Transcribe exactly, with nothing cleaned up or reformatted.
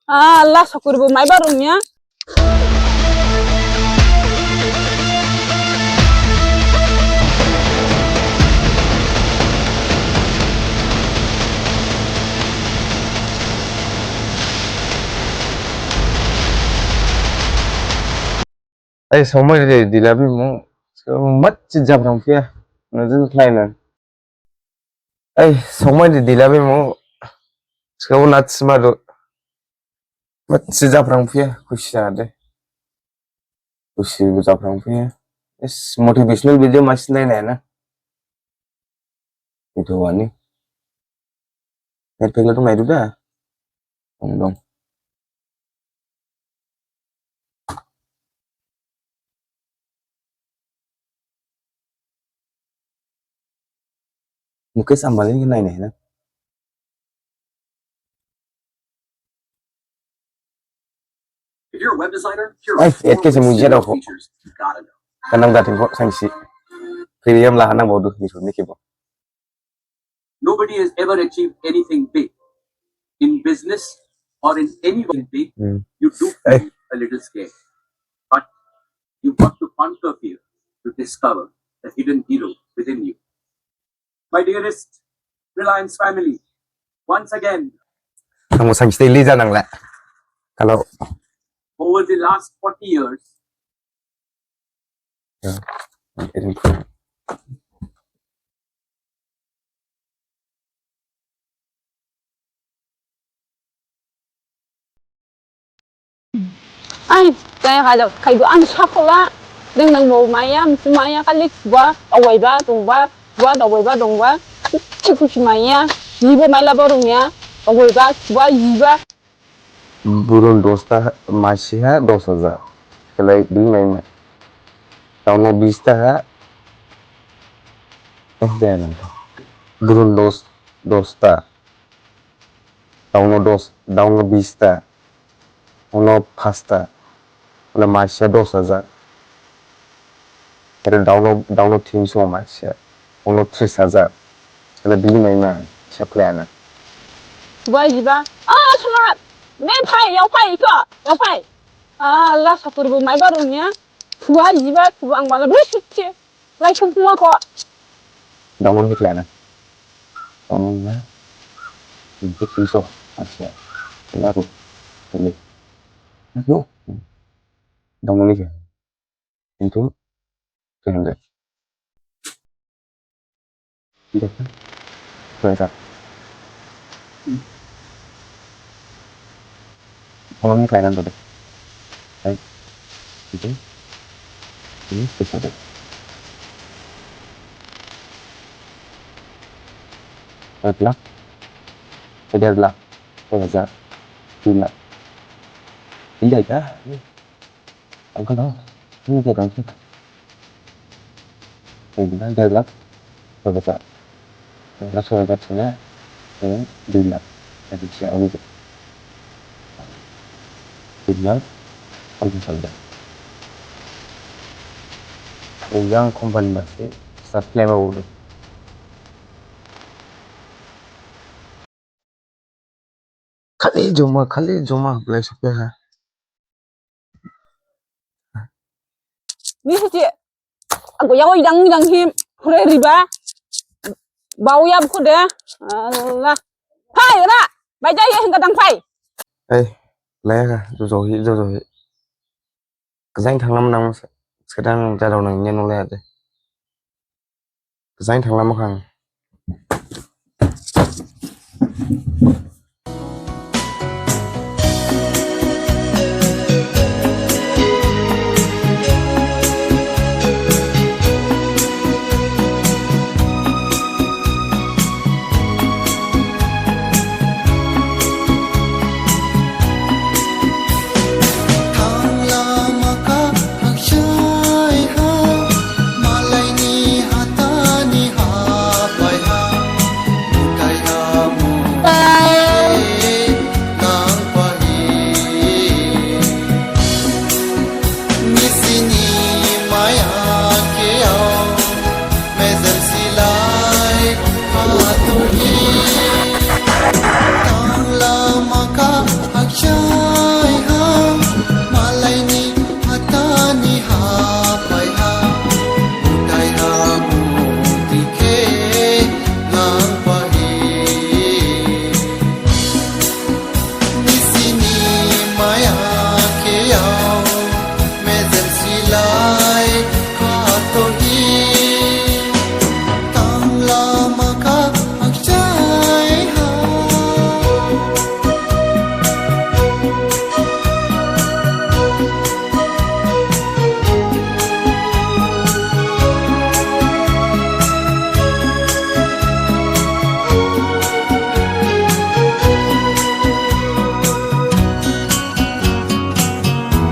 Ah, Allah, sakurbo maiba rungya. Ai, somai de dilabi mo. Mat si jabrang phiya. Nujin khlaina. Ai, somai de dilabi mo. Skau nat sima do. Mat si jabrang phiya. Khusi jade. Khusi jabrang phiya. Is motivational video masi nai nai na. Itu wani. Net pegla tu mai du da. Dong dong. Mukesh Ambani ni nai nai na. If you're a web designer, here are Ai, four et kesi muji da ko. Features you gotta know. Kanang dating ko sangsi. Premium lah nang bodu hiru ni kibo. Nobody has ever achieved anything big in business or in any way big. Hmm. You do Eh. feel a little scared, but you've got to conquer fear to discover the hidden hero within you. My dearest Reliance family, once again, Ang musang stay li janang la. Kalau over the last forty years, Ya. Ai, kai halo, kai du ang sakula, deng nang mau maya, misi maya kali, bua, awai ba, dong ba, bua, awai ba, dong ba, ciku si maya, yibo mai labo rungya, awai ba, bua, yiba. Burun dosta, masiha dos hajar. Kelai beli mai mai. Daono bista ha. Eh, jangan. Burun dos, dosta. Daono dos, daono bista. Ono pasta. Ono masiha dos hajar. Ere daono, daono tinso masiha. Ono tris hajar. Ere bili mai ma, siap khlai na. Bua jiba. Ah, suma. Me phai, yao phai, iko. Yao phai. Ah, Allah, sakurbo mai ba rungya. Bua jiba, bua ang bala. Bui sutse. Lai sung kuma ko. Daono ni khlai na. Daono na. Ini tinso masiha. Lalu. Ini. Aduh. Daono ni khlai. Into three hundred. Iya kan? Sorry, Kak. Tolong ini kelainan tuh deh. Baik. Itu. Ini six hundred. Dua lakh. Dua lakh. Dua lakh. Dua lakh. Iya, ya. Ang kano? Ang kano? Ang kano? Ang kano? Ang kano? Ang kano? Ang kano? Ang kano? Ang kano? Ang kano? Ang kano? Company masi, subscribe udah. Khali joma, khali joma, belai sopya ha. Ni sisi, aku yao idang idang him, hure riba, bau ya buku deh. Allah. Phai, ra, baca ya hingga dang phai. Eh, laya ka, jojo hi, jojo hi. Kezain thanglam nang, sekedang jadau nang nyen oleh ade. Kezain thanglam khang.